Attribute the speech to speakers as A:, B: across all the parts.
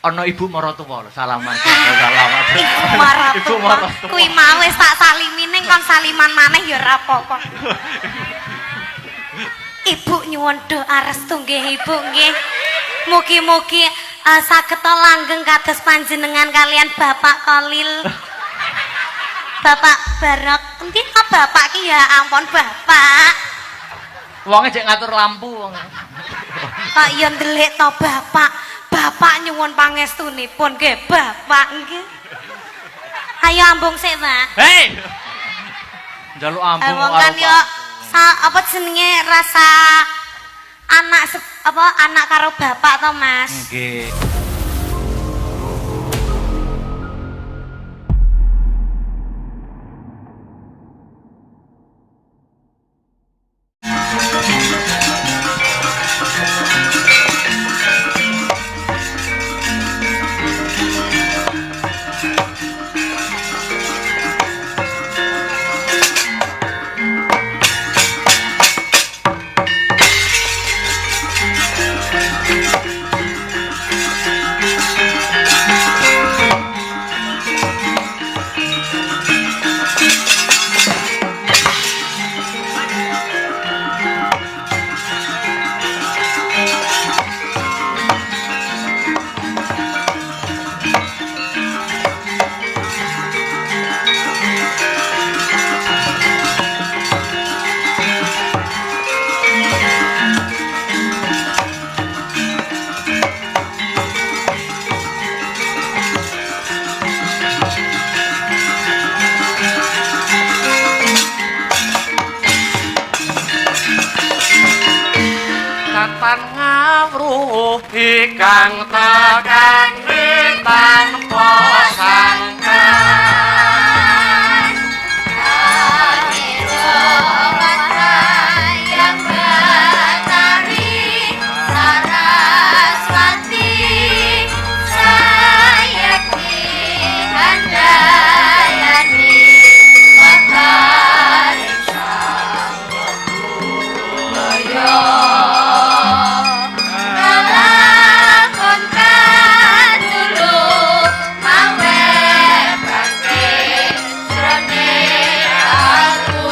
A: Ana ibu maratuwa lho, salaman. Salaman.
B: Ibu maratuwa.
A: Ibu maratuwa.
B: Kuwi mau wis tak salimi ning kon saliman maneh ya ora apa-apa. Ibu nyuwun doa restu nggih Ibu nggih. Mugi-mugi saged langgeng kados panjenengan kalian Bapak Khalil. Bapak Barok. Endi kok bapak ki ya ampun Bapak.
A: Wonge jek ngatur lampu wong.
B: Kok ya ndelik to Bapak. Bapak nyuwun pangestunipun nggih Bapak nggih. Ayo ambung sik, Pak.
A: Hei. Njaluk ambung
B: Wong kan yo apa jenenge rasa anak apa anak karo bapak to, Mas?
A: Nggih. Katan ngawruhi kang tekane tanpa sangkan.
B: Yang Batari Saraswati Sayakti Handayani Wataring Sanggaya Ngalakon katulu mawe bangke jroning aku.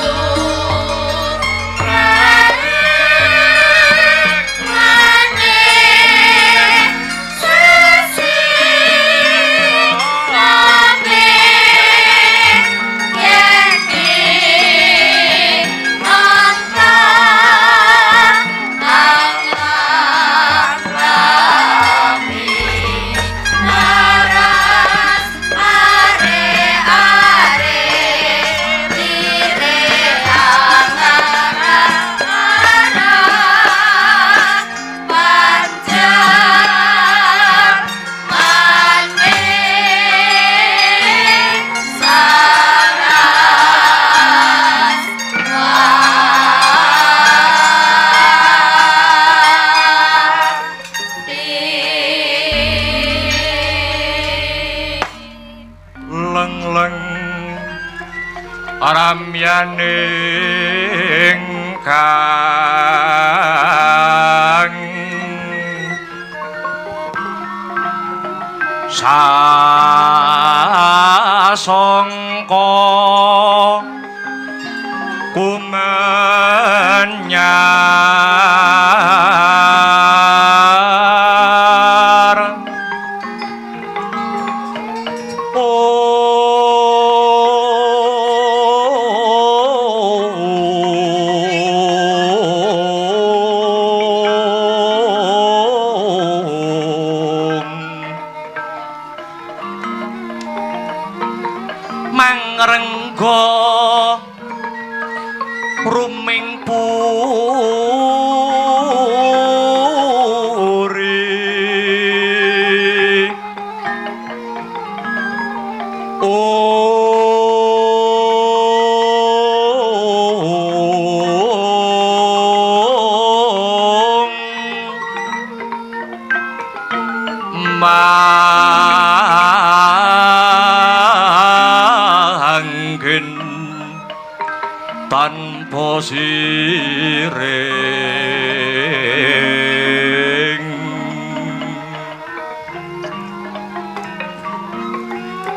C: Leng-leng ramyaning kang sasongko kumenyar. Om Mangrengga ruming puri. Om Manggen tanpa siring.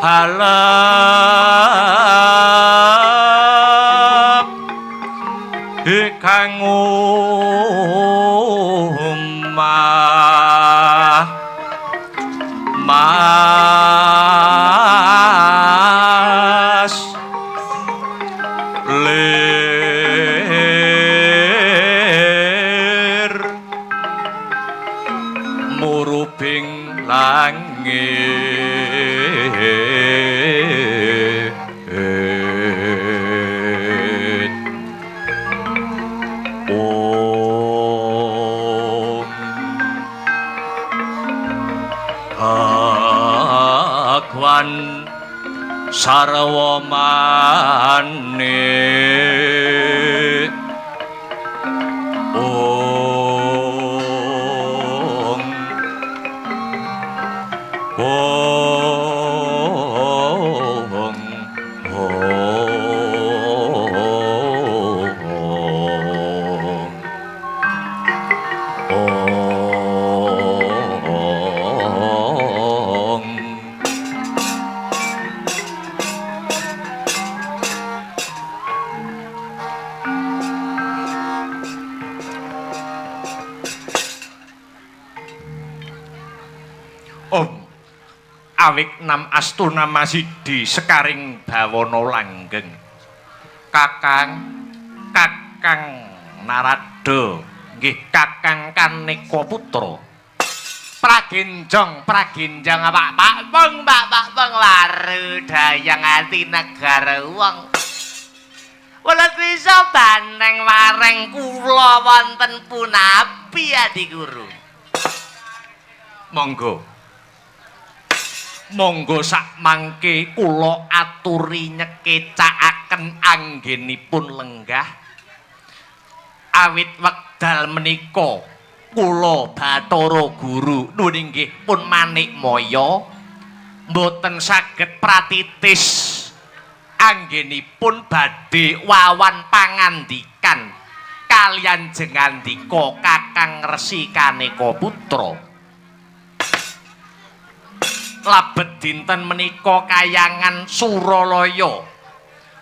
C: Halap ikang omah mas lir murubing langit. Om Bhagwan sarwa mane Om Om Om Om. Om awik nam astuna masidi sekaring bawana langgeng. Kakang Kakang Narada nggih Kakang Kaneka Putra.
A: Pragenjong pragenjong Pak Pak Pong Pak Pak Pong waru dayang ati negara wong. Welet bisa baneng wareng kula wonten punapi Adi Guru.
C: Monggo. Monggo sak mangke kula aturi nyekecakaken anggenipun lenggah. Awit wekdal menika kula Bathara Guru nuwun inggih pun manikmaya mboten saged pratitis anggenipun badhe wawan pangandikan kaliyan jengandika Kakang Resi Kaneka Putra. Labet dinten menika kayangan Suralaya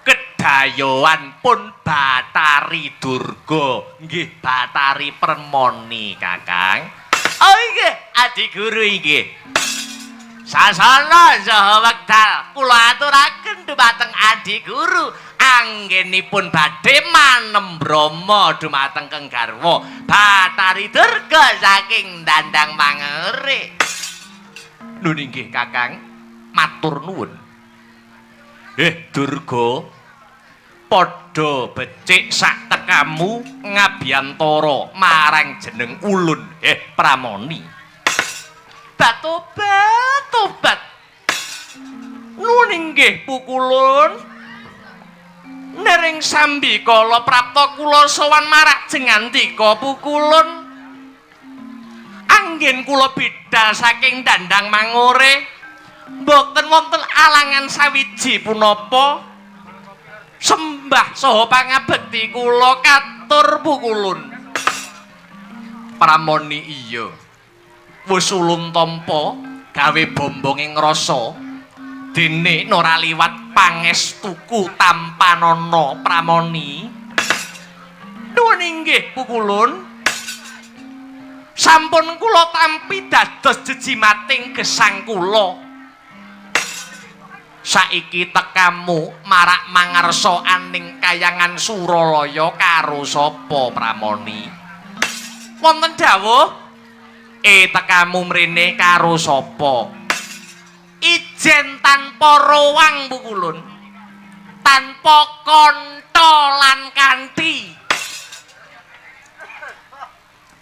C: kedayoan pun Bathari Durga nggih Bathari Permoni Kakang.
A: Oh nggih Adi Guru inggih. Sasana saha wekdal kula aturaken dumateng Adi Guru anggenipun badhe manembrama dumateng Keng Garwa Bathari Durga saking Dandang Mangere.
C: Nun inggih Kakang, matur nuwun. Durga, padha becik sak tekamu ngabiyantara marang jeneng ulun Pramoni.
A: Batobat tobat.
C: Nun inggih pukulun. Nering sambi kala prapta kula sowan marak jengandika pukulun. Anggen kula bidal saking Dandang Mangure mboten wonten alangan sawiji punapa sembah saha pangabekti kula katur pukulun. Pramoni iya wis ulun tampa gawe bombonge ngrasa dene ora liwat pangestuku tampanana Pramoni. Nuwun inggih pukulun. Sampun kula tampi dados jejimating gesang kula. Saiki tekamu marak mangarsa aning kayangan Suralaya karo sapa Pramoni? Wonten dawuh? Tekamu mrene karo sapa?
A: Ijen tanpa rowang pukulun. Tanpa kantha lan kanthi.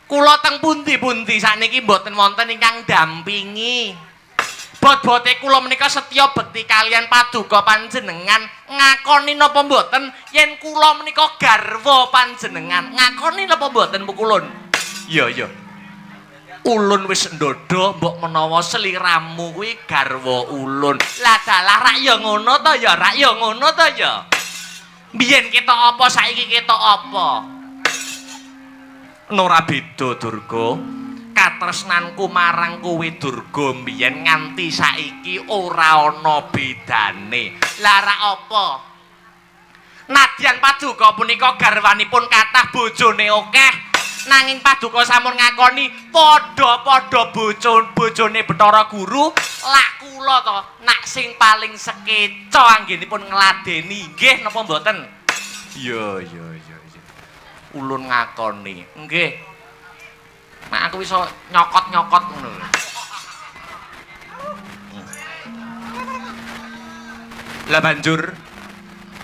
A: Kula teng pundi-pundi sakniki mboten wonten ingkang dampingi. Bot-bote kula menika setya bekti kaliyan paduka panjenengan. Ngakoni napa mboten yen kula menika garwa panjenengan? Ngakoni napa mboten pukulun?
C: Iya iya. Ulun wis ndodho mbok menawa sliramu kuwi garwa ulun.
A: Lah dalah rak ya ngono to ya, rak ya ngono to ya. Biyen ketok apa saiki ketok apa?
C: Ora beda Durga.
A: Katresnanku marang kowe Durga mbiyen nganti saiki ora ana bedane. Lah ra apa? Nadyan paduka punika garwanipun kathah bojone akeh. Nanging paduka sampun ngakoni padha-padha bojone Bathara Guru, lak kula to nak sing paling sekeca anggenipun ngladeni. Nggih napa mboten? Iya iya iya iya. Ulun ngakoni. Nggih. Nek aku iso nyokot-nyokot ngono lho. Lah banjur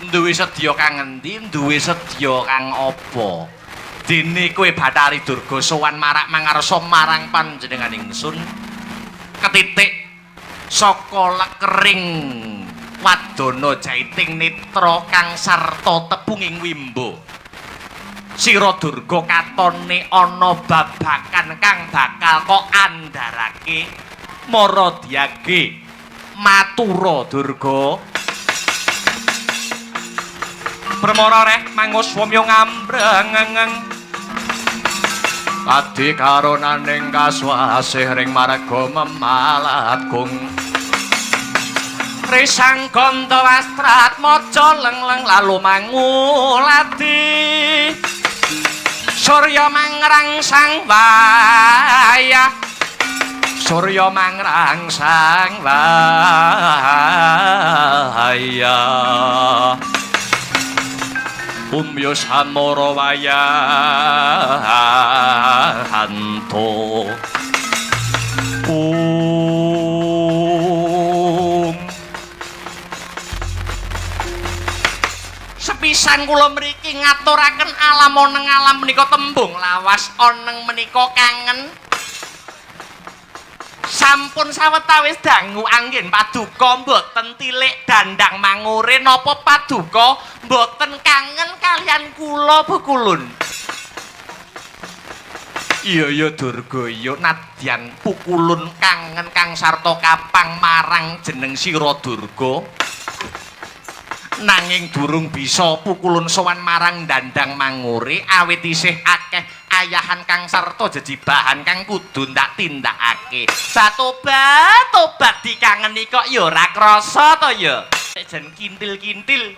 A: duwe sedya kang endi, duwe sedya kang apa? Dene kowe Bathari Durga sowan marak mangarsa marang panjenengan ingsun ketitik saka lekering wadana jaiting netra kang sarta tepunging wimbo. Sira Durga katone ana babakan kang bakal kok andharake mara diage matura Durga.
C: Permara reh mangus womyo ngambrengeng adi karonaning kaswasih ring marga memalat gung
A: Risang ganda wastrat maca lengleng lalu manguladi surya mangrangsang wayah
C: surya mangrangsang wayah umyo samara wayahanto um.
A: Sepisan kula mriki ngaturaken alam oneng alam menika tembung lawas oneng menika kangen. Sampun sawetawis dangu anggen paduka mboten tilik dandang mangure napa paduka mboten kangen kalian kula Pukulun. Iya iya Durga iya nadyan Pukulun kangen kang sarta kapang marang jeneng sira Durga. Nanging durung bisa Pukulun sowan marang dandang mangure awit isih akeh ayahan kang sarta jejibahan kang kudu ndak tindakake. Batobat tobat dikangeni kok ya ora krasa to ya. Nek jan kintil-kintil.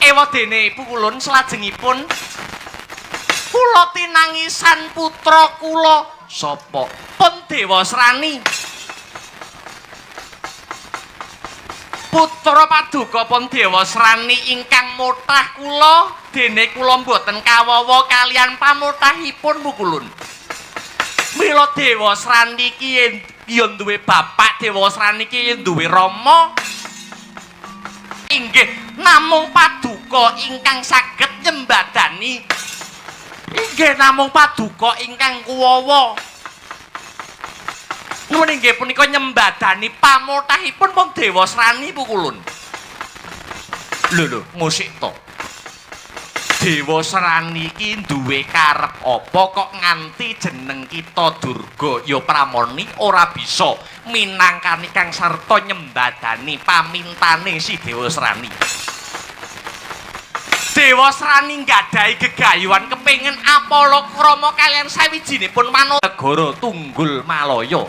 A: Ewa dene Pukulun salajengipun kula tinangisan putra kula sapa? Pun Dewasrani. Putra paduka pun Dewasrani ingkang motah kula dene kula mboten kawawa kalian pamotahipun Pukulun. Mila Dewasrani iki ya duwe bapak, Dewasrani iki duwe rama. Inggih namung paduka ingkang saged nyembadani. Inggih namung paduka ingkang kuwawa. Nuwun inggih punika nyembadani pamotahipun pun Dewasrani Pukulun. Lho lho, ngusik to. Dewasrani iki duwe karep apa kok nganti jeneng kita Durga ya Pramoni ora bisa minangkani kang sarta nyembadani pamintane si Dewasrani. Dewasrani nggadahi gegayuhan kepengin apala krama kalian sawijinipun manut negara Tunggul Malaya.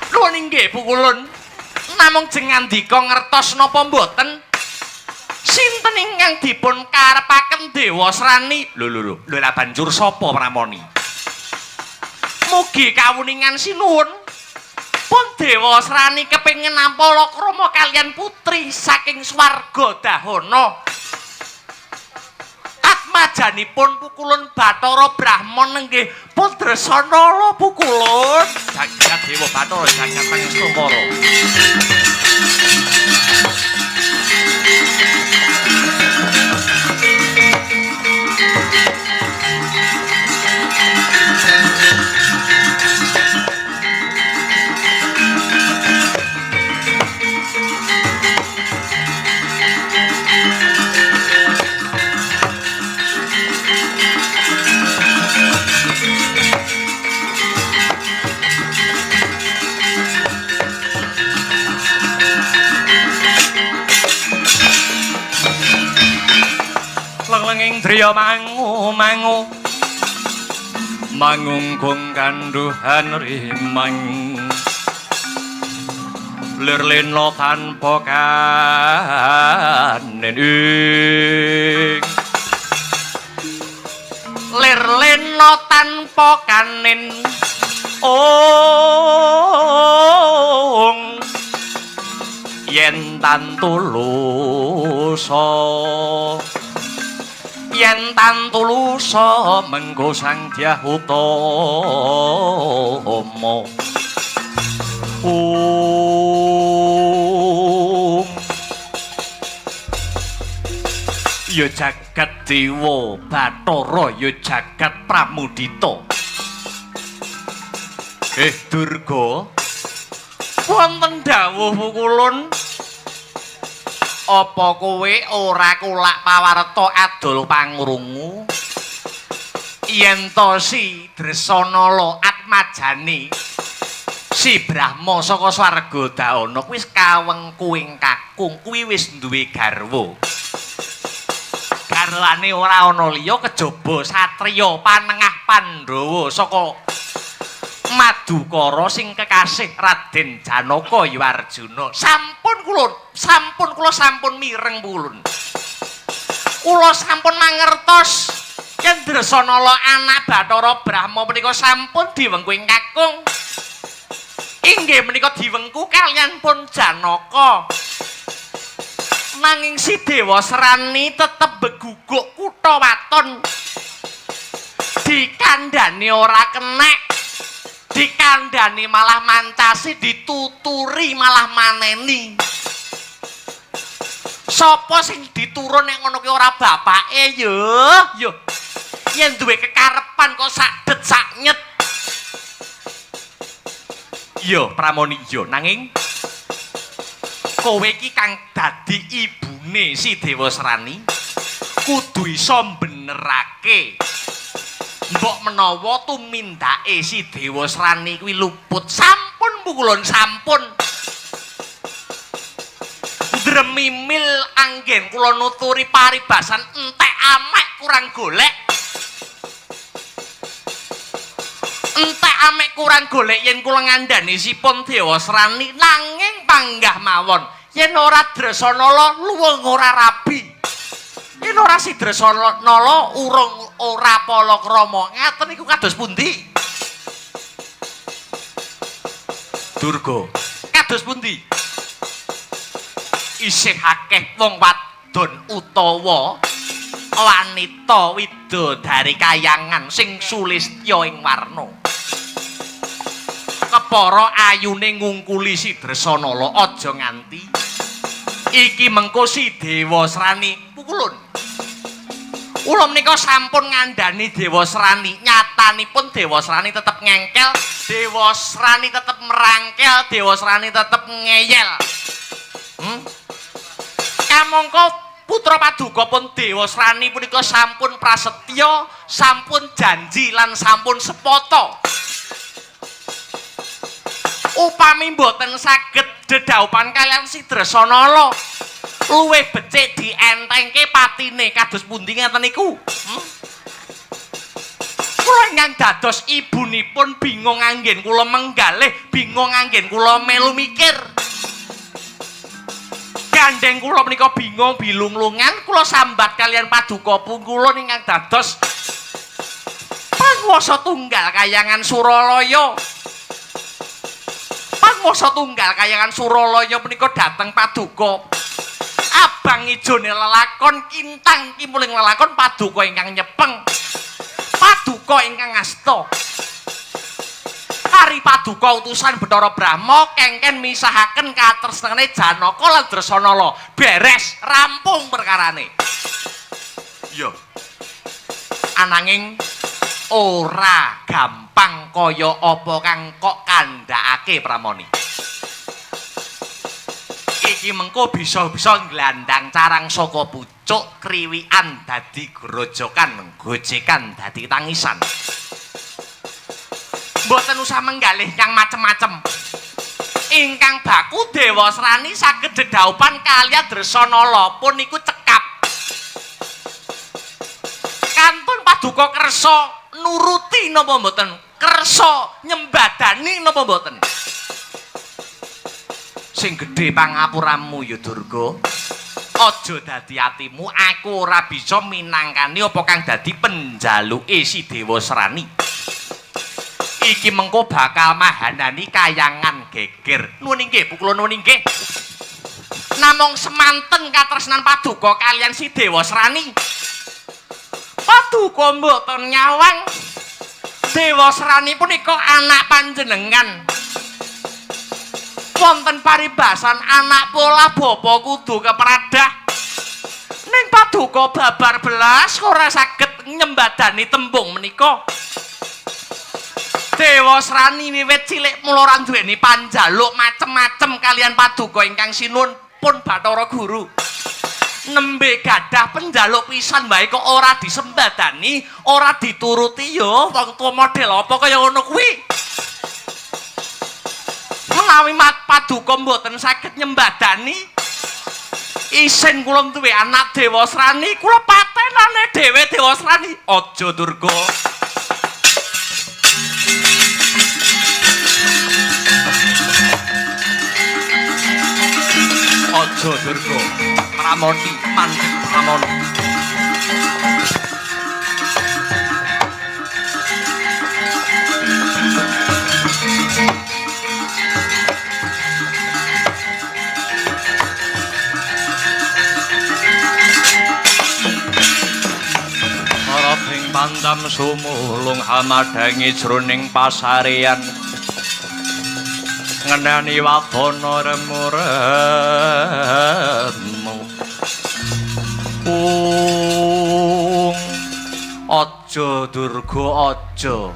A: Nuwun inggih Pukulun. Namung jeng ngandika ngertos napa mboten? Sinten ingkang dipun karepaken Dewasrani? Lho lho lho, lho lah banjur sapa Pramoni? Mugi kawuningan sinuwun. Pun Dewasrani kepengin ampala krama kalian putri saking swarga Dahana. Atmajanipun Pukulun Bathara Brahma nggih pun Dresanala Pukulun.
C: Jagat Dewa Bathara jagat Pangestu. Lenging driya mangu lumangu mangungkung kanduhan rimang lir lena tanpa kanen ing
A: Lir lena tanpa kanen
C: ong yen tantulusa yen tantulusa mengko Sang Dyah Utama. Om ya jagat dewa Bathara ya jagat Pramudita. Durga,
A: wonten dawuh pukulun. Apa kowe ora kulak pawarta adol pangrungu yen to si Dresanala atmajane si Brahma saka swarga daana kuwi wis kawengku ing kakung kuwi wis duwe garwa. Garwane ora ana liya kejaba satriya panengah Pandhawa saka Madukara sing kekasih Raden Janaka ya Arjuna. Sampun kula, sampun kula sampun mireng pulun. Kula sampun mangertos yen Dresanala anak Bathara Brahma menika sampun diwengku ing kakung. Inggih menika diwengku kaliyan pun Janaka. Nanging si Dewa Serani tetep beguguk kutha waton. Dikandhani ora kenek. Dikandhani malah mancasi, dituturi malah maneni. Sapa sing diturun nek ngono ki ora bapake ya? Yo. Yen duwe kekarepan kok sak det sak nyet.
C: Yo Pramoni yo, nanging kowe iki kang dadi ibune si Dewa Serani kudu iso mbenerake. Mbok menawa tumindake si Dewa Serani kuwi luput.
A: Sampun pukulun sampun. Dremimil anggen kula nuturi paribasan entek amek kurang golek. Entek amek kurang golek yen kula ngandhani sipun Dewa Serani nanging panggah mawon yen ora Dresanala luwung ora rabi. Yen ora si Dresanala urung ora palakrama. Ngaten niku kados pundi?
C: Durga,
A: kados pundi? Isih akeh wong wadon utawa wanita widodari kayangan sing sulistya ing warna. Kepara ayune ngungkuli si Dresanala aja nganti iki mengko si Dewa Serani pukulun. Kula menika sampun ngandhani Dewa Serani, nyatanipun Dewa Serani tetep ngengkel, Dewa Serani tetep merangkel, Dewa Serani tetep ngeyel. Kamangka putra paduka pun Dewa Serani punika sampun prasetya, sampun janji lan sampun sepata. Upami mboten saged dedhaupan kaliyan si Dresanala, luwih becik dientengke patine kados pundi ngaten niku? Kula ingkang dados ibunipun bingung anggen kula menggalih, bingung anggen kula melu mikir. Gandeng kula menika bingung bilunglungan, kula sambat kaliyan paduka pungkulun ingkang dados panguwasa tunggal kayangan Suralaya. Panguwasa tunggal kayangan Suralaya menika dhateng paduka abang ijone lelakon kintang kimuling lelakon paduka ingkang nyepeng, paduka ingkang asta. Hari paduka utusan Bathara Brahma kengken misahaken katresnane Janaka lan Dresanala. Beres, rampung perkarane. Iya. Ananging ora gampang kaya apa kang kok kandhakake Pramoni. Iki mengko bisa-bisa nglandang carang saka pucuk kriwikan dadi grojokan, gojekan dadi tangisan. Mboten usah menggalih kang macem-macem. Ingkang baku Dewa Serani saged dedhaupan kaliyan Dresanala pun niku cekap. Kantun paduka Paduka kersa nuruti napa mboten? Kersa nyembadani napa mboten? Sing gedhe pangapuramu ya Durga. Aja dadi atimu, aku ora bisa minangkani apa kang dadi penjaluke si Dewasrani. Iki mengko bakal mahanani kayangan geger. Nuwun inggih, Bu, kula nuwun inggih. Namung semanten katresnan paduka kaliyan si Dewasrani. Paduka mboten nyawang. Dewasrani punika anak panjenengan. Wonten paribasan anak pola bapa kudu kepradah. Ning paduka babar belas ora saged nyembadani tembung menika. Dewasrani wiwit cilik mula ora duweni panjaluk macem-macem kaliyan paduka ingkang sinuwun pun Bathara Guru. Nembe gadah penjaluk pisan wae kok ora disembadani, ora dituruti ya wong tuwa model apa kaya ngono kuwi. Menawi paduka mboten saged nyembadani, isin kula duwe anak Dewasrani, kula patenane dhewe Dewasrani. Aja Durga. Aja Durga. Pramoni mandek Pramoni. Parating pandam sumulung hamadhangi jroning pasarean. Ngenani wadana remu-remu. Aja Durga aja.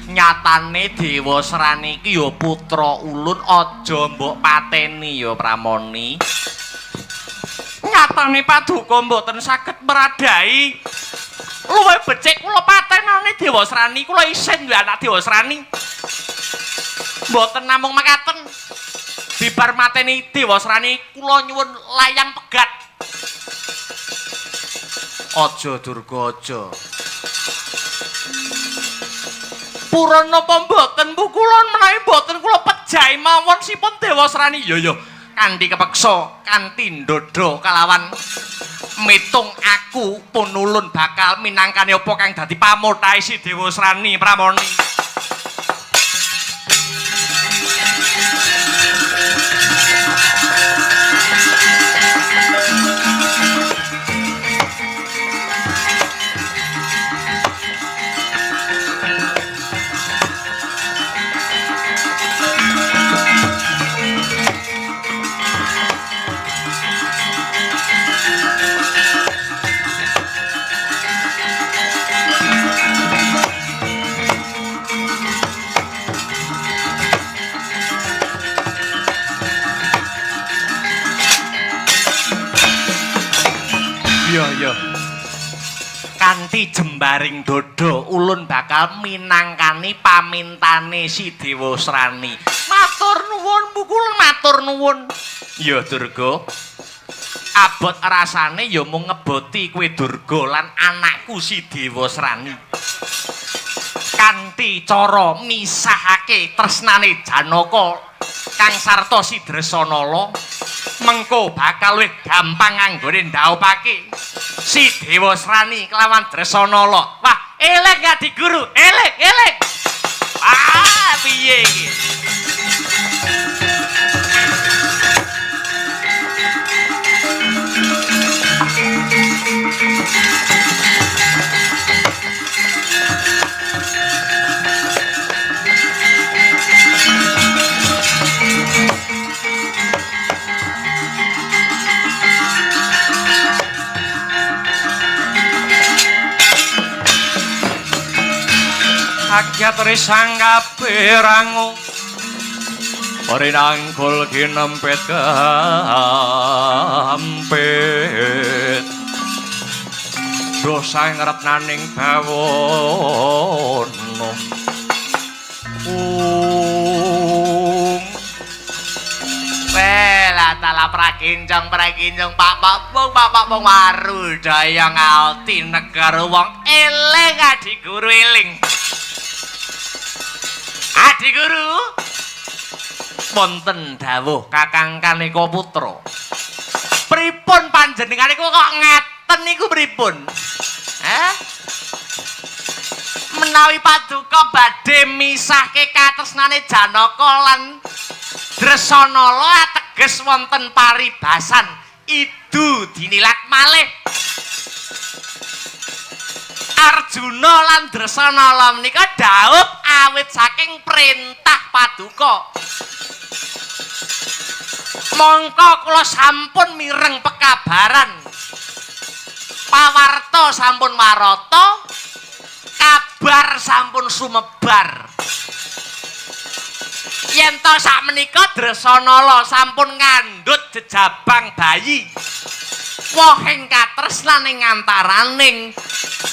A: Nyatane Dewasrani iki ya putra ulun, aja mbok pateni ya Pramoni. Nyatane paduka mboten saged meradai. Luwih becik kula patenane Dewasrani, kula isin duwe anak Dewasrani. Mboten namung mekaten. Bibar mateni Dewasrani kula nyuwun layang pegat. Aja Durga aja. Purun napa mboten Bu kula menawi mboten kula pejahi mawon sipun Dewasrani. Ya ya kanthi kepeksa kanthi ndodho kalawan mitung aku punulun bakal minangkani apa kang dadi pamothahe si Dewasrani Pramoni. Iya. Kanthi jembaring dada ulun bakal minangkani pamintane si Dewasrani. Matur nuwun Bu kula matur nuwun. Ya Durga. Abot rasane ya mung ngeboti kowe Durga lan anakku si Dewasrani. Kanthi cara misahake tresnane Janaka kang sarta si Dresanala, mengko bakal luwih gampang anggone ndaupake si Dewasrani kelawan Dresanala. Wah, elek gak di guru, elek, elek. Ah, piye iki? Akyat risang kapirangu Rinangkul kinempit kampit Dosa ngrepnaning bawono. Wela Lah prakincong prakincong pak pak pung pak pak pung warudaya ngalti negara wong eling adi guru eling. Adi guru wonten dawuh Kakang Kaneka Putra. Pripun panjenengan niku kok ngeten niku pripun? Eh? Menawi paduka badhe misahke katresnane Janaka lan Dresanala ateges wonten paribasan idu dinilat malih. Arjuna lan Dresanala menika dhaup awit saking perintah paduka. Mongko kula sampun mireng pekabaran. Pawarta sampun warata, kabar sampun sumebar. Yen to sakmenika Dresanala sampun ngandhut jejabang bayi. Wohing katresnan ing antaraning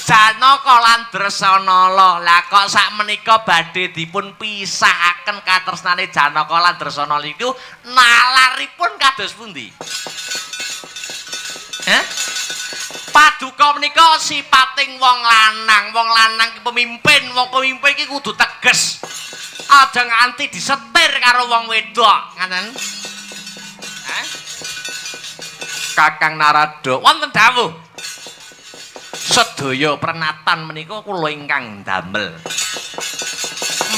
A: Janaka lan Dresanala. Lah kok sakmenika badhe dipun pisahaken katresnane Janaka lan Dresanala iku nalaripun kados pundi? Heh? Paduka menika sipating wong lanang ki pemimpin, wong pemimpin iki kudu teges. Aja nganti disetir karo wong wedok, ngaten. Hah? Kakang Narada wonten dawuh. Sedaya prenatan menika kula ingkang damel.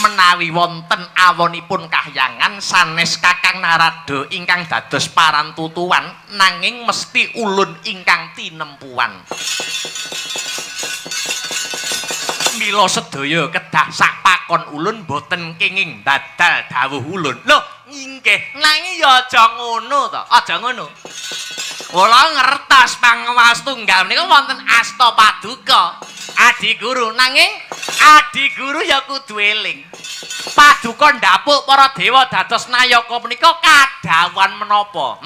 A: Menawi wonten awonipun kahyangan sanes Kakang Narada ingkang dados parantutuan nanging mesti ulun ingkang tinempuan. Mila sedaya kedah sak pakon ulun boten kenging badal dawuh ulun. Lho, inggih, nanging ya aja ngono to, aja ngono. Kula ngertos pangawas tunggal menika wonten asta paduka. Adi guru nanging adi guru ya kudu eling. Paduka ndapuk para dewa dados nayaka menika kadhawuhan menapa?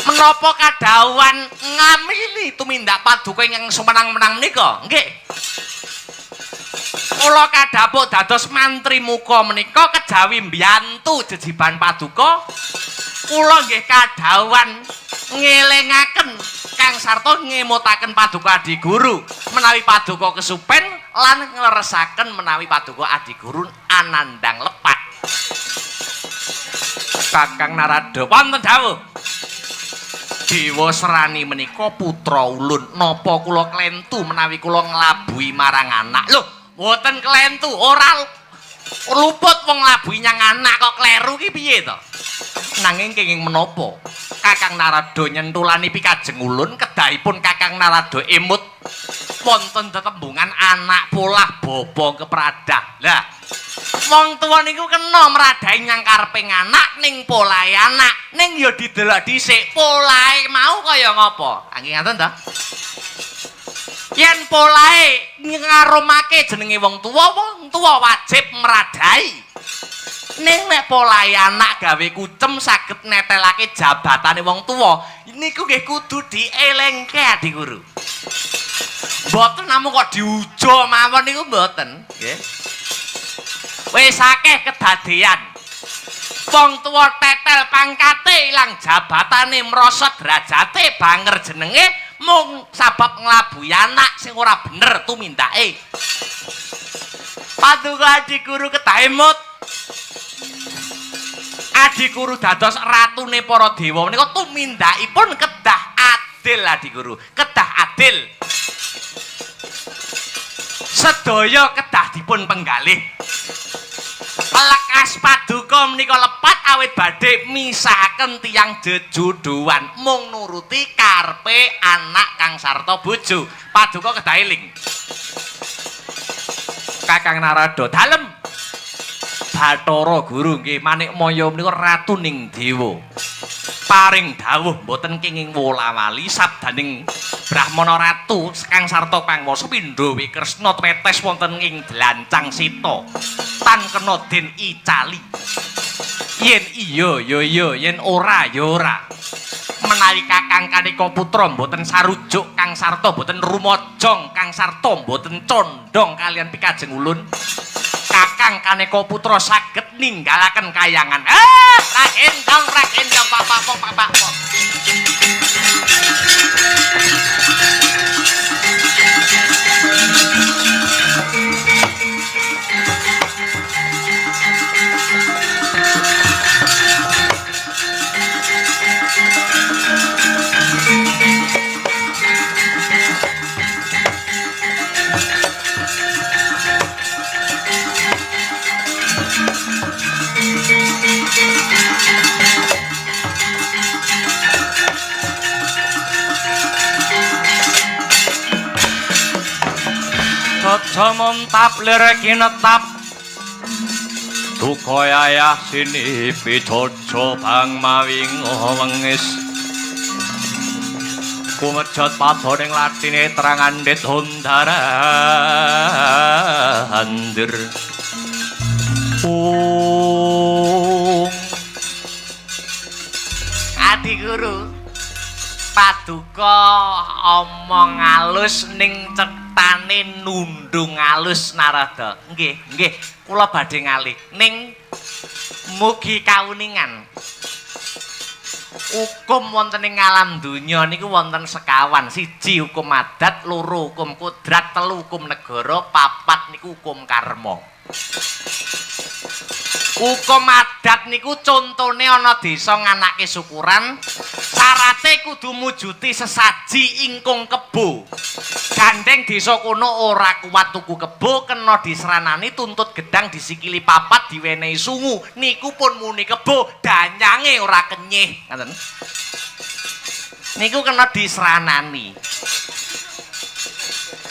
A: Menapa kadhawuhan ngamili tumindak paduka ingkang sumenang-menang menika? Nggih. Kula kadhapuk dados mantri muka menika kejawi mbiyantu jejiban paduka. Kula nggih kadhawuhan ngelingaken Kang Sarto ngemutaken paduka adi guru menawi paduka kesupen lan ngleresaken menawi paduka adi guru anandang lepat. Kakang Narada wonten dawuh. Dewa Serani menika putra ulun. Napa kula klentu menawi kula nglabuhi marang anak? Lho, mboten klentu, ora luput wong nglabuhi nyang anak kok kleru ki piye to? Nanging kenging menapa? Kakang Narada nyentulani pikajeng ulun, kedahipun Kakang Narada emut wonten tetembungan anak polah bapa kepradah. Lah, wong tuwa niku kena mradahi nyang kareping anak ning polahe anak, ning ya didelok dhisik polahe mau kaya ngapa. Nggih ngaten ta? Yen polahe ngaromake jenenge wong tuwa wajib mradahi. Ning nek polahe anak gawe kucem saged netelake jabatane wong tuwa, niku nggih kudu dielengke adi guru. Mboten namung kok diujo mawon niku mboten, nggih. Wis akeh kedadean. Wong tuwa tetel pangkate ilang jabatane mrosot derajate banger jenenge mung sabab nglabuhi anak sing ora bener tumindake. Paduka adi guru kedah emut. Adi guru dados ratune para dewa menika tumindakipun kedah adil adi guru, kedah adil. Sedaya kedah dipun penggalih. Lekas paduka menika lepat awit badhe misahaken tiyang jejuduan mung nuruti karepe anak kang sarta bojo. Paduka kedah eling. Kakang Narada dalem. Bathara guru nggih Manikmaya menika ratuning dewa. Paring dawuh mboten kenging wola-wali sabdaning Brahmana ratu kang sarta pangwasa pindha Kresna tetes wonten ing dlancang sita. Tan kena den icali. Yen iya ya iya, yen ora ya ora. Menawi Kakang Kaneka Putra mboten sarujuk Kang Sarta mboten rumajong Kang Sarta mboten condong kalian pikajeng ulun. Kakang Kaneka Putra saged ninggalaken kayangan. Ragendong ragendong bapak pok bapak pok.
C: Caca montap lir kinetap duka yayah sinipi caca bang mawinga wengis kumejot padoning latine terang andhit hondarandir ung.
A: Adi guru, paduka omong alus ning cetane nundung alus Narada. Nggih, nggih, kula badhe ngalih ning mugi kauningan. Hukum wonten ing alam donya niku wonten sekawan. Siji hukum adat, loro hukum kodrat, telu hukum negara, papat niku hukum karma. Hukum adat niku contone ana desa nganake syukuran, syarate kudu mujuti sesaji ingkung kebo. Gandeng desa kono ora kuat tuku kebo, kena disranani tuntut gedang disikili papat diwenehi sungu. Niku pun muni kebo, danyange ora kenyih, ngoten. Niku kena disranani.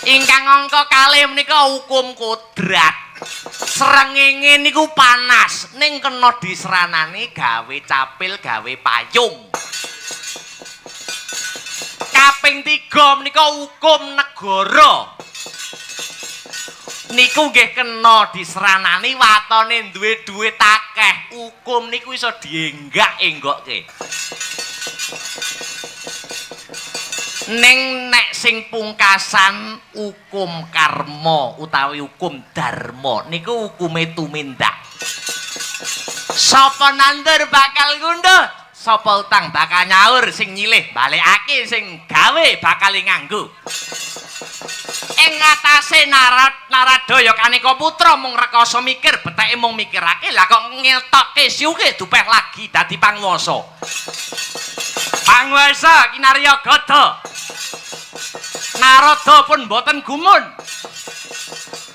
A: Ingkang angka kalih menika hukum kodrat. Srengenge niku panas, ning kena disranani gawe capil, gawe payung. Kaping 3 menika hukum negara. Niku nggih kena disranani watone duwe duit akeh. Hukum niku iso dienggak-enggokke. Ning nek sing pungkasan hukum karma utawi hukum dharma niku hukume tumindak. Sapa nandur bakal ngunduh, sapa utang bakal nyaur, sing nyilih balekake, sing gawe bakal nganggo. Ing ngatasé Naradaya Kaneka Putra mung rekasa mikir, beteke mung mikirake, lah kok ngetokke siuke dupeh lagi dadi panguwasa. Panguwasa kinarya gada. Narada pun mboten gumun.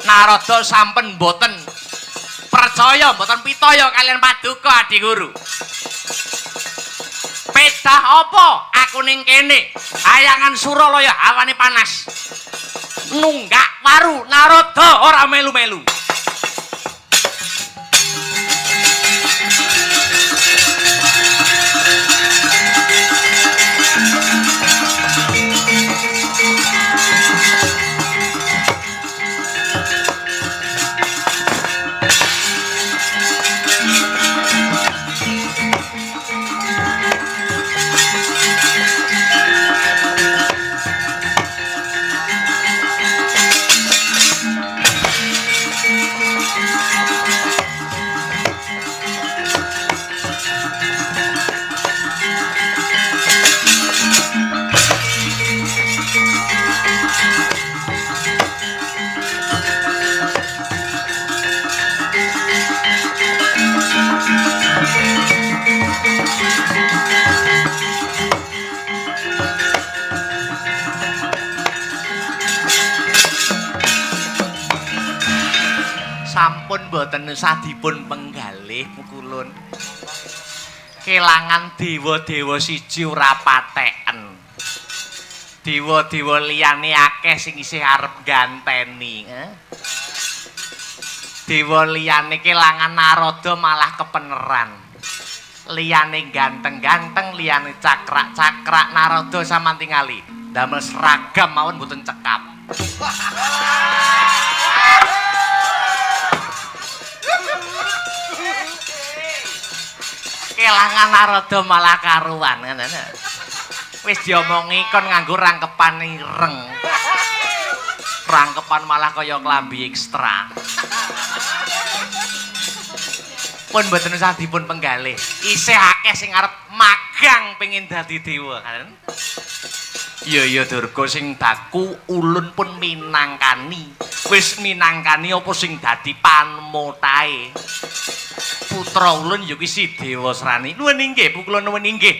A: Narada sampun mboten percaya, mboten pitaya kalian paduka Adi Guru. Pedah apa aku ning kene? Ayangan Suralaya awane panas. Nunggak waru Narada ora melu-melu. Sampun mboten usah dipun penggalih pukulun. Kelangan dewa-dewa siji ora pateken. Dewa-dewa liyane akeh sing isih arep ganteni, Dewa liyane kelangan Narada malah kepeneran. Liyane ganteng-ganteng, liyane cakrak-cakrak, Narada sampean tingali damel seragam mawon mboten cekap. Kelangan Narada malah karuan ngono. Wis diomongi kon nganggo rangkepan ireng. Rangkepan malah kaya klambi ekstra. Pun mboten usah dipun penggalih. Isih akeh sing arep magang pengin dadi dewa kan. Iya iya Durga sing baku ulun pun minangkani. Wis minangkani apa sing dadi panmotae. Putra ulun ya kuwi si Dewasrani. Nuwun inggih, Bu kula nuwun inggih.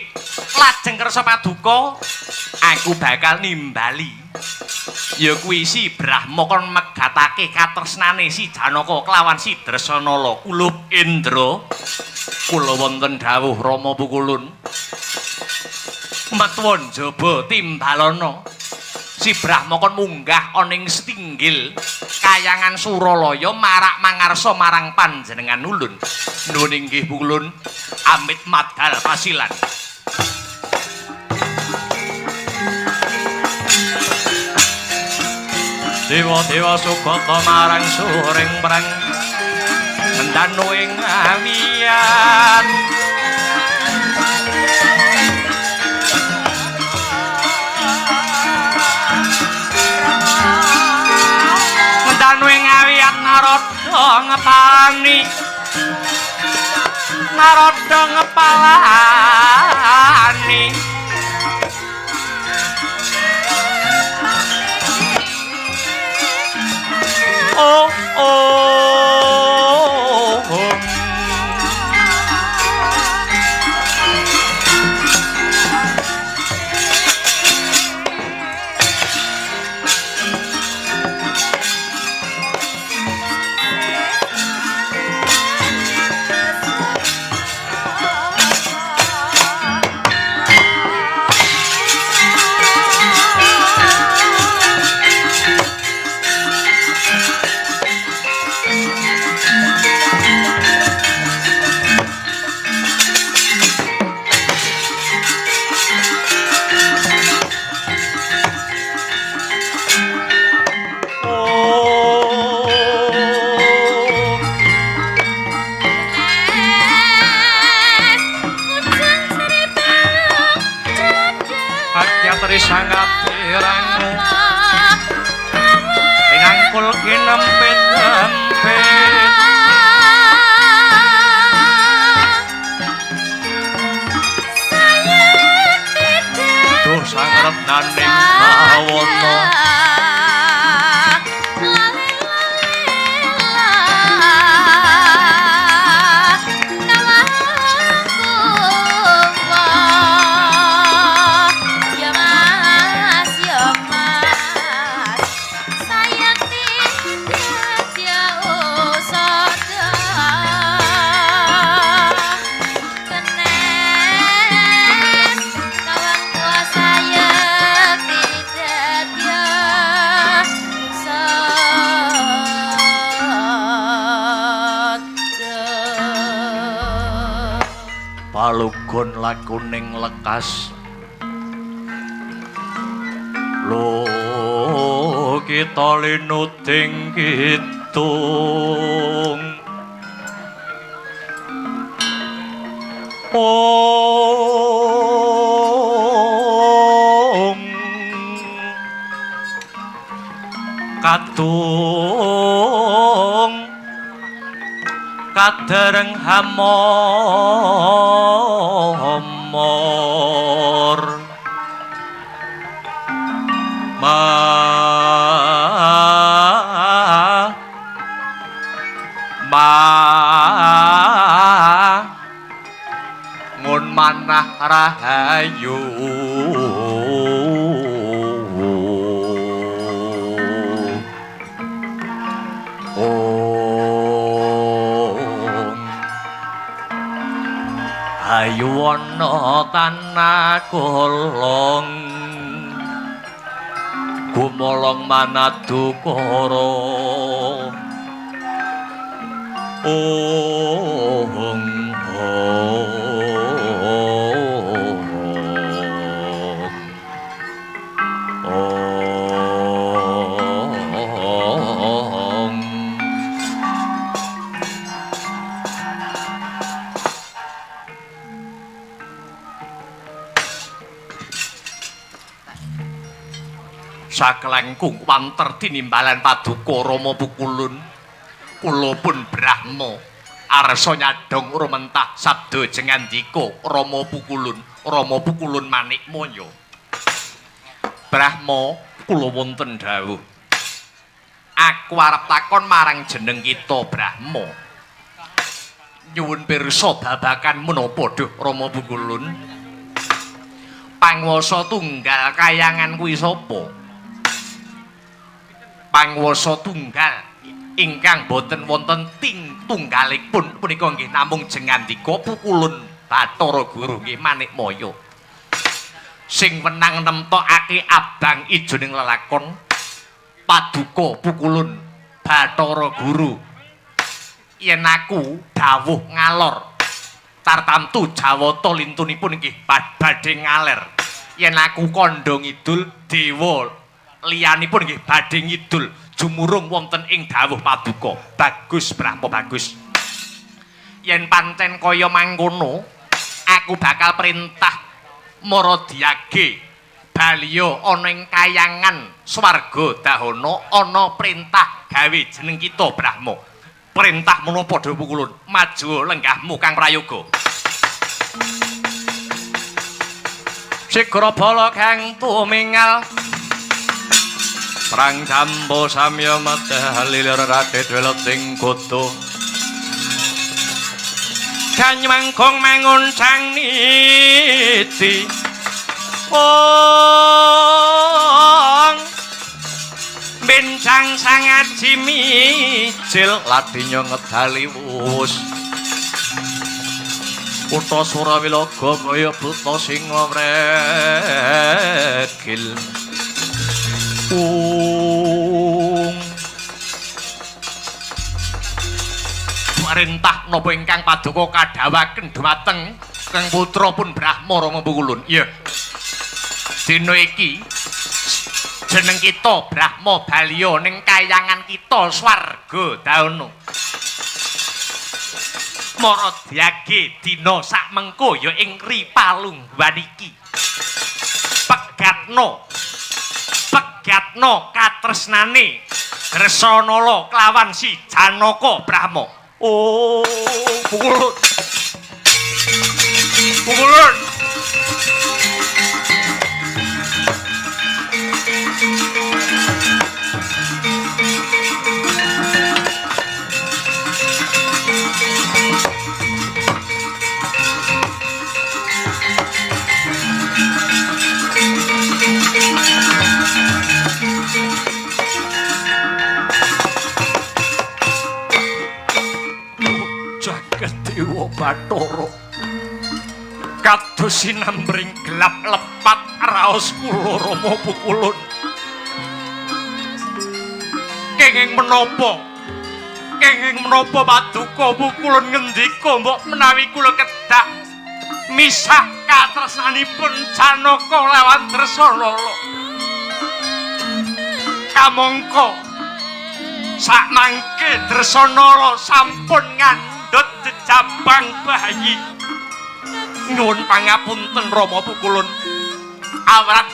A: Lajeng kersa paduka aku bakal nimbali. Ya kuwi si Brahma kon megatake katresnane si Janaka kelawan si Dresanala kulup Indra. Kula wonten dawuh Rama Pukulun. Metuwa njaba timbalana. Si Brahma kon munggah ana ing setinggil kayangan Suralaya marak mangarsa marang panjenengan ulun. Nuwun inggih Pukulun, amit madal pasilan. Dewa-dewa sugata marang suring prang mendanu ing awiyan. Mendanu ing awiyan naroda ngepalani, naroda ngepalani. Oh, oh, oh. Pinangkul kinempit-empit duh sangretnaning bawana. Palugon lakuning lekas lo kita linuting kidung. Om katung kadereng hamor ma ma ngun manah rahayu. Ayu ana tanah kolong gumolong manadukara. Ong ong.
C: Sakelengkung wanter tinimbalan paduka Rama Pukulun. Kula pun Brahma arsa nyadong rumentah sabda jengandika Rama Pukulun. Rama Pukulun manikmaya. Brahma kula wonten dawuh. Aku arep takon marang jeneng kita Brahma. Nyuwun pirsa babakan menapa duh Rama Pukulun? Panguwasa tunggal kayangan kuwi sapa? Panguwasa tunggal ingkang boten wonten ting tunggalipun punika nggih namung jengandika Pukulun Bathara Guru nggih manikmaya. Sing wenang nemtokake abang ijoning lelakon paduka Pukulun Bathara Guru. Yen aku dawuh ngalor tartamtu jawata lintunipun nggih badhe ngaler. Yen aku kandha ngidul dewa liyanipun nggih badhe ngidul jumurung wonten ing dawuh paduka. Bagus Brahma bagus. Yen pancen kaya mangkono aku bakal perintah Maradiage baliya ana ing kayangan swarga dahana ana perintah gawe jeneng kita Brahma. Perintah menapa Dewa Pukulun? Maju lenggahmu Kang Prayoga. Sigra bala kang tumingal
D: Prang jambo samya medal lilir ratit weleting kutu
C: Kanyemangkung mangun cang niti Wong bencang sangaji mijil
D: ladinya ngedali wus Kutha Surawilaga kaya buta singa wregil.
C: Ung perintah napa ingkang paduka kadhawaken dhumateng Kang putra pun Brahma Rama Pukulun. Iya. Dina iki jeneng kita Brahma baliya ning kayangan kita swarga daono. Maradiage dina sak mengko ya ing ripalungguhan iki. Pegatno. Pegatno katresnane Dresanala kelawan si Janaka Brahma. Oh, Pukulun. Pukulun. Jagat Dewa Bathara kados sinambring gelap lepat raos kula Rama Pukulun. Kenging menapa? Kenging menapa paduka Pukulun ngendika mbok menawi kula kedah misah katresnanipun Janaka lawan Dresanala. Kamangka sakmangke Dresanala sampun ngandhut jejabang bayi. Nyuwun pangapunten Rama Pukulun. Awrat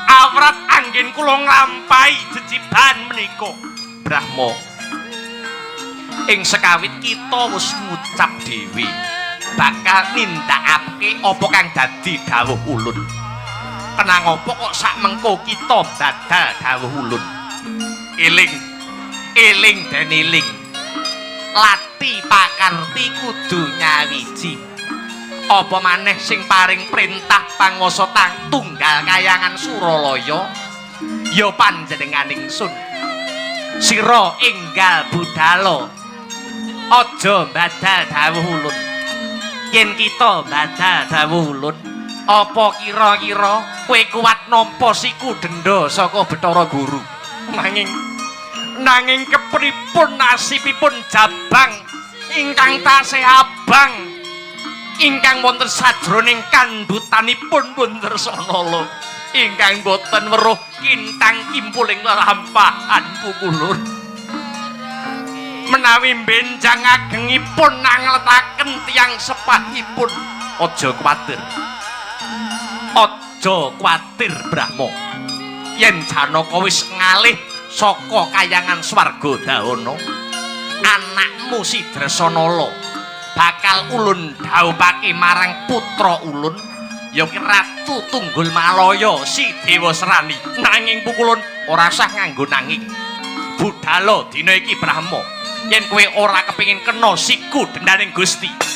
C: awrat anggen kula nglampahi jejiban menika. Brahma, ing sekawit kita wis ngucap dhewe bakal nindakake apa kang dadi dawuh ulun. Kenang apa kok sak mengko kita badal dawuh ulun? Eling eling den eling. Lati pakarti kudu nyawiji. Apa maneh sing paring perintah panguwasa tunggal kayangan Suralaya ya panjenengan ingsun. Sira enggal budala, aja badal dawuh ulun. Yen kita badal dawuh ulun, apa kira-kira kowe kuat nampa siku denda saka Bathara Guru? Nanging kepripun nasibipun jabang ingkang tasih abang ingkang wonten sajroning kandhutanipun pun Dresanala ingkang boten weruh kintang kimpuling lelampahan Pukulun. Menawi benjang agengipun nangletaken tiyang sepahipun, aja kuwatir. Aja kuwatir Brahma. Yen Janaka wis ngalih saka kayangan swarga dahana, anakmu si Dresanala bakal ulun dhawupake marang putra ulun ya ki Ratu Tunggul Malaya si Dewasrani. Nanging pukulun ora usah nganggo nanging. Budhala dina iki Brahma, yen kowe ora kepengin kena siku dendaning Gusti.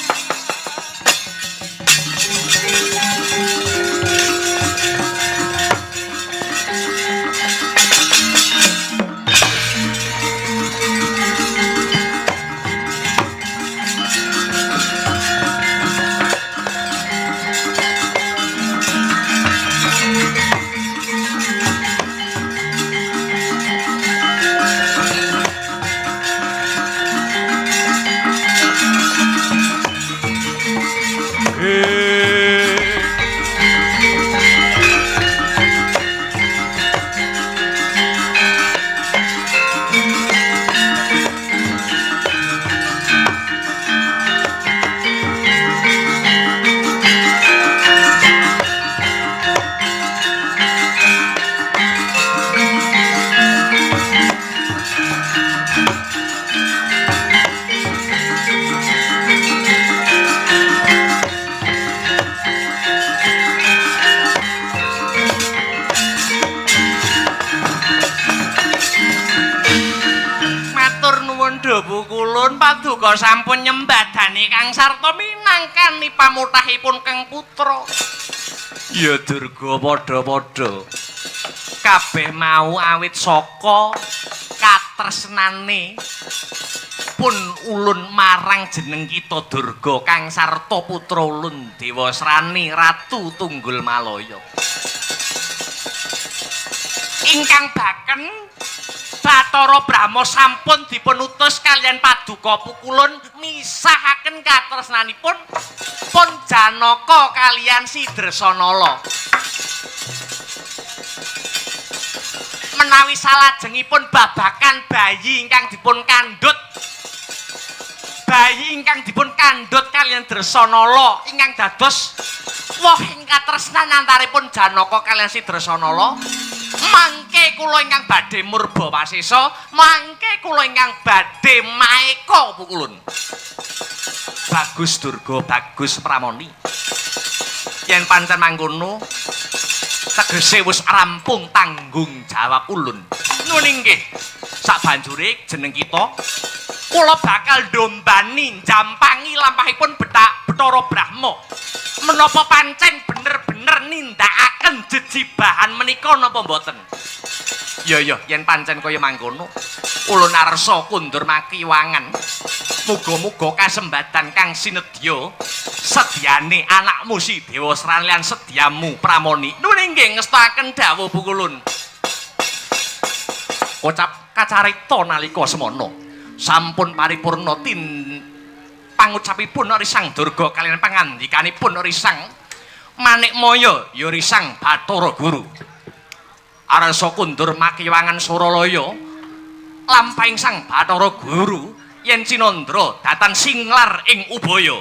C: Pukulun paduka sampun nyembadani Kang Sarta minangkani pamutahipun Kang Putra. Ya Durga, padha-padha. Kabeh mau awit saka katresnane pun ulun marang jeneng kita Durga Kang Sarta putra ulun Dewasrani Ratu Tunggul Malaya. Ingkang baken Bathara Brahma sampun dipun utus kaliyan paduka pukulun misahaken katresnanipun pun Janaka kaliyan si Dresanala. Menawi salajengipun babakan bayi ingkang dipun kandhut, bayi ingkang dipun kandhut kaliyan Dresanala ingkang dados woh ing katresnan antaripun Janaka kaliyan si Dresanala. Mangke kula ingkang badhe murba wasesa, mangke kula ingkang badhe maeka pukulun. Bagus Durga, bagus Pramoni. Yen pancen mangkono, tegese wis rampung tanggung jawab ulun. Nuwun inggih. Sabanjure jeneng kita kula bakal ndombani njampangi lampahipun Bathara Brahma. Menapa pancen bener-bener nindakaken jejibahan menika napa mboten? Ya ya, yen pancen kaya mangkono, ulun arsa kundur makiwangan. Muga-muga kasembatan kang sinedya sedyane anakmu si Dewasrani lan sedyamu Pramoni. Nuwun inggih ngestakaken dawuh pukulun. Kocap kacarita nalika semana sampun paripurna tin pangucapipun Risang Durga kaliyan pangandikanipun Risang Manikmaya ya Risang Bathara Guru. Arsa kundur makiwangan Suralaya lampahing Sang Bathara Guru yen cinandra datan singlar ing ubaya.